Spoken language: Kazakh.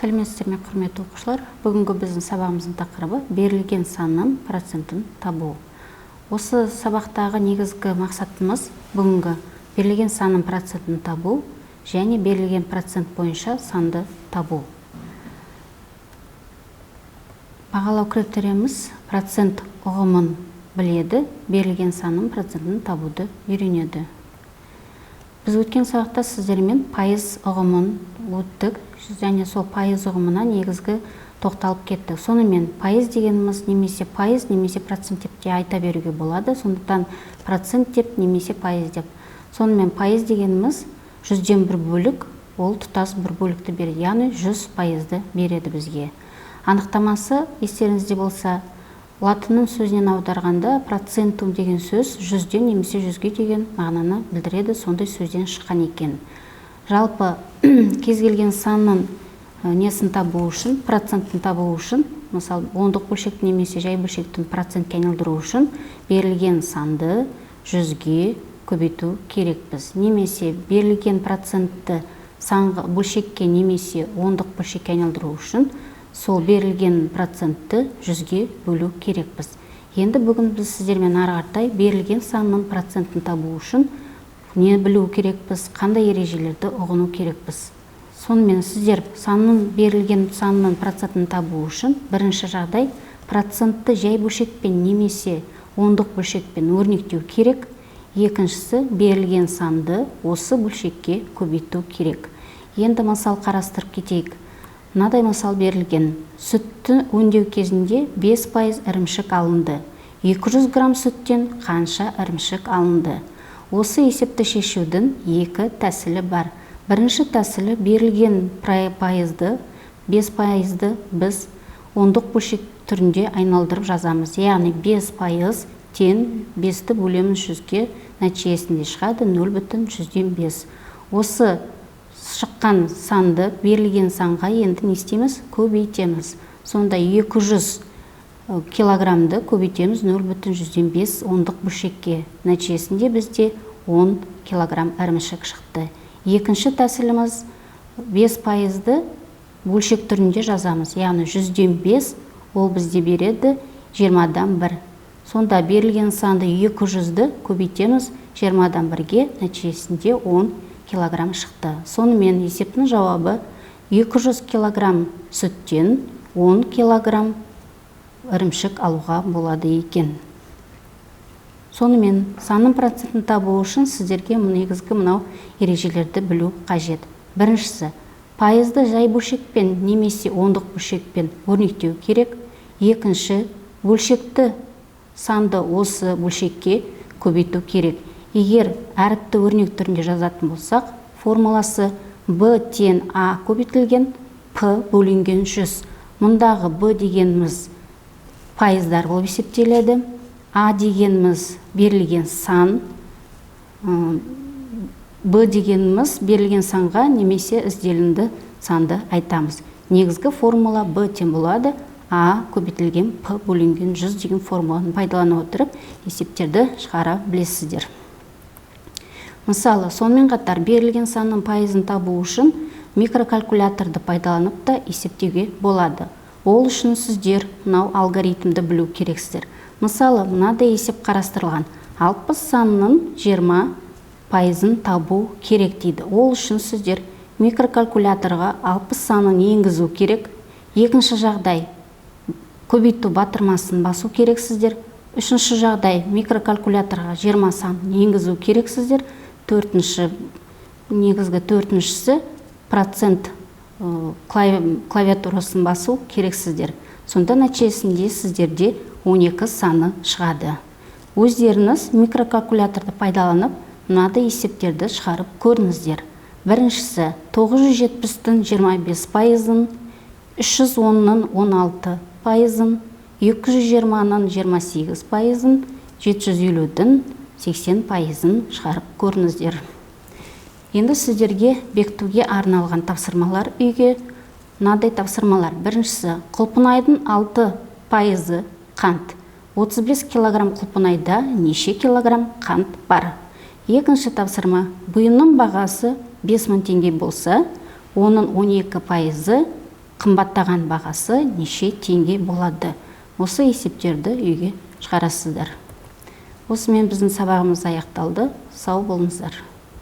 Сәлеметсіздер ме, құрметті оқушылар! Бүгінгі біздің сабағымыздың тақырыбы берілген санның процентін табу. Осы сабақтағы негізгі мақсатымыз бүгінгі берілген санның процентін табу және берілген процент бойынша санды табу. Бағалау критерийіміз процент ұғымын біледі, берілген санның процентін табуды үйренеді. Біз өткен сабақта сіздермен пайыз ұғымын өттік және сол пайыз ұғымына негізгі тоқталып кеттік. Сонымен пайыз дегеніміз немесе пайыз, немесе процент деп те айта беруге болады. Сондықтан процент деп немесе пайыз деп. Сонымен пайыз дегеніміз жүзден бір бөлік, ол тұтас бір бөлікті береді, яғни 100%-ды береді бізге. Анықтамасы естеріңізде болса, латынның сөзінен аударғанда процентум деген сөз жүзден немесе жүзге деген мағынаны білдіреді, сондай сөзден шыққан екен. Жалпы кез келген санның несін табу үшін, процентін табу үшін, мысалы ондық бөлшекті немесе жай бөлшектің процентке айналдыру үшін берілген санды жүзге көбейту керекпіз. Немесе берілген процентті санға, бөлшекке немесе ондық бөлшекке айналдыру үшін сол берілген процентті жүзге бөлу керекпіз. Енді бүгін біз сіздермен ары қаратай берілген санның процентін табу үшін не білу керекпіз, қандай ережелерді ұғыну керекпіз. Сонымен сіздер берілген санның процентін табу үшін бірінші жағдай процентті жай бөлшекпен немесе ондық бөлшекпен өрнектеу керек. Екіншісі берілген санды осы бөлшекке көбейту керек. Енді мысал қарастырып кетейік. Мынадай мысал берілген. Сүтті өңдеу кезінде 5% ірімшік алынды. 200 грамм сүттен қанша ірімшік алынды? Осы есепті шешудің екі тәсілі бар. Бірінші тәсілі берілген пайызды, 5%-ды біз ондық бөлшек түрінде айналдырып жазамыз. Яғни 5% тең 5-ті бөлеміз жүзге, нәтижесінде шығады 0,5. Осы шыққан санды берілген санға енді не істейміз? Көбейтеміз. Сонда 200 килограммды көбейтеміз 0,5 ондық бөлшекке. Нәтижесінде бізде 10 килограмм ірімшік шықты. Екінші тәсіліміз 5%-ды бөлшек түрінде жазамыз. Яғни жүзден бес ол бізде береді жиырмадан бір. Сонда берілген санды 200-ді көбейтеміз жиырмадан бірге, нәтижесінде 10 килограмм шықты. Сонымен есептің жауабы 200 килограмм сүттен 10 килограмм ірімшік алуға болады екен. Сонымен санның процентін табу үшін сіздерге негізгі мынау ережелерді білу қажет. Біріншісі, пайызды жай бөлшекпен немесе ондық бөлшекпен өрнектеу керек. Екінші, бөлшекті санды осы бөлшекке көбейту керек. Егер әріпті өрнек түрінде жазатын болсақ, формуласы B тең А көбейтілген П бөлінген 100. Мұндағы B дегеніміз пайыздар болып есептеледі. А дегеніміз берілген сан, Б дегеніміз берілген санға немесе ізделінді санды айтамыз. Негізгі формула Б тең болады А көбейтілген П бөлінген 100 деген формуланы пайдалана отырып есептерді шығара білесіздер. Мысалы, сонымен қатар берілген санның пайызын табу үшін микрокалькуляторды пайдаланып та есептеуге болады. Ол үшін сіздер мынау алгоритмді білу керексіздер. Мысалы, мынадай есеп қарастырылған. 60 санның 20%-ын табу керек дейді. Ол үшін сіздер микрокалькуляторға 60 санын енгізу керек. Екінші жағдай, көбейту батырмасын басу керексіздер. Үшінші жағдай, микрокалькуляторға 20 санын енгізу керексіздер. Төртінші, негізгі төртіншісі процент клавиатурасын басу керексіздер. Сонда нәтижесінде сіздерде 12 саны шығады. Өздеріңіз микрокалькуляторды пайдаланып, мынадай есептерді шығарып көріңіздер. Біріншісі, тоғыз жүз жетпістің жиырма бес пайызын, үш жүз онның он алты пайызын, екі жүз жиырманың жиырма сегіз пайызын, жеті жүз елудің сексен пайызын шығарып көріңіздер. Енді сіздерге бекітуге арналған тапсырмалар үйге мынадай тапсырмалар. Біріншісі, құлпынайдың 6% қант. 35 килограмм құлпынайда неше килограмм қант бар? Екінші тапсырма, бұйымның бағасы 5000 теңге болса, оның 12% Қымбаттаған бағасы неше теңге болады? Осы есептерді үйге шығарасыздар. Осымен біздің сабағымыз аяқталды. Сау болыңыздар.